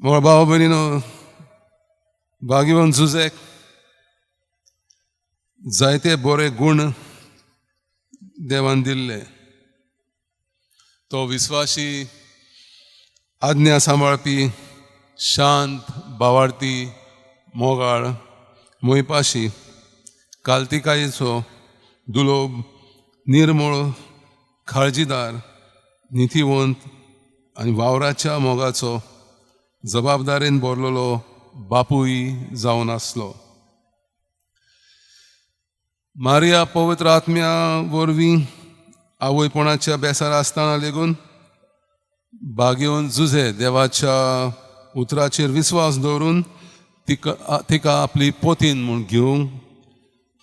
भाव भयणीनो, भाग्यवंत जुझेक जायते बरे गूण देवान दिल्ले. तो विस्वाशी, आज्ञा सांबाळपी, शांत, भावार्थी, मोगाळ, मोयपाशी, कालतिकायेचो, दुलोब, निर्मळ, काळजीदार, नितीवंत आनी वावराच्या मोगाचो जबाबदारेन भरलेलो बापूय जावन आसलो. मारिया पवित्र आत्म्या वरवीं आवयपणाच्या बेसार आसतना लेगून भाग्यवंत जुझे देवाच्या उतराचेर विस्वास दवरून तिका आपली पोतीन म्हूण घेवंक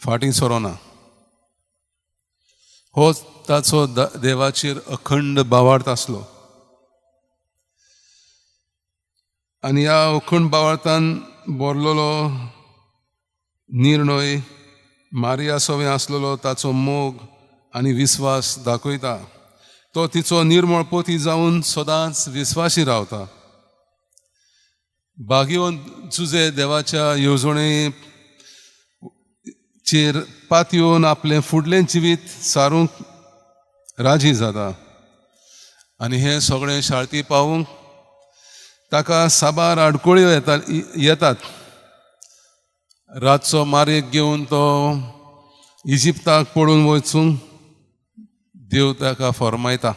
फाटीं सरोना. हो ताचो देवाचेर अखंड भावार्थ आसलो आनी ह्या अखंड भावार्थान भरलेलो निर्णय मारिया सवें आसलेलो ताचो मोग आनी विस्वास दाखयता. तो तिचो निर्मळ पोती जावन सदांच विस्वाशी रावता. भाग्यवंत जुझे देवाच्या येवजणेचेर पातयेवन आपलें फुडलें जिवीत सारूंक राजी जाता आनी हें सगळें शाळती पावूंक ताका साबार आडखळ्यो येतात. रातचो मारेक घेवन तो इजिप्ताक पळून वचूंक देव ताका फर्मायता.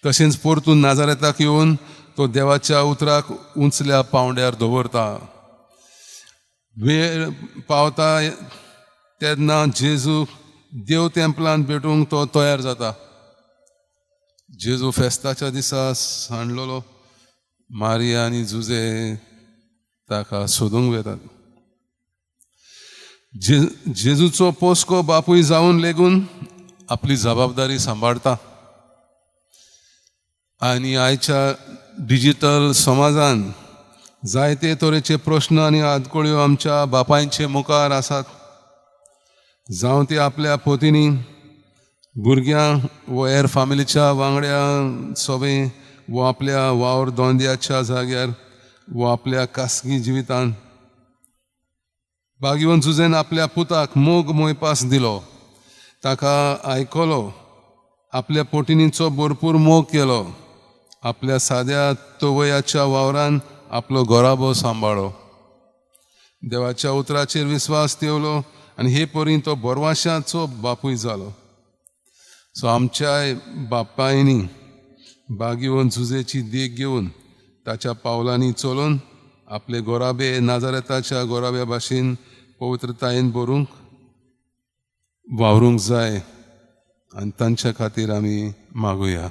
तशेंच परतून नाजारेताक येवन तो देवाच्या उतराक उंचल्या पांवड्यार दवरता. वेळ पावता तेन्ना जेजू देव तेंपलान भेटूंक तो तयार जाता. जेजू फेस्ताच्या दिसा सांडलेलो. मारिया आनी जुझे ताका सोदूंक वेतात. जेजूचो पोसको बापूय जावन लेगून आपली जबाबदारी सांबाळता आनी आयच्या डिजिटल समाजान जायते तरेचे प्रश्न आनी आडखळ्यो आमच्या बापायचे मुखार आसात. जावं ते आपल्या पोतींनी, भुरग्यां वो हेर फामिलीच्या वांगड्या सोबें, वो आपल्या वावर दोंद्याच्या जाग्यार, वो आपल्या खासगी जिवितान. भाग्यवंत जुझेन आपल्या पुताक मोग मोयपास दिलो, ताका आयकलो, आपल्या पोटिनीचो भरपूर मोग केलो, आपल्या साद्या तवयाच्या वावरान आपलो घराबो सांबाळो, देवाच्या उतराचेर विस्वास ठेवलो आनी हे परी तो बोरवाशाचो बापूय जालो. सो आमच्याय बापायनी भाग्यवंत जुझेची देख घेवन ताच्या पावलांनी चलोवन आपले गोराबे नाजारेताच्या गोराब्या भाशेन पवित्रतायेन भरूंक वावरूंक जाय आनी तांच्या खातीर आमी मागुया.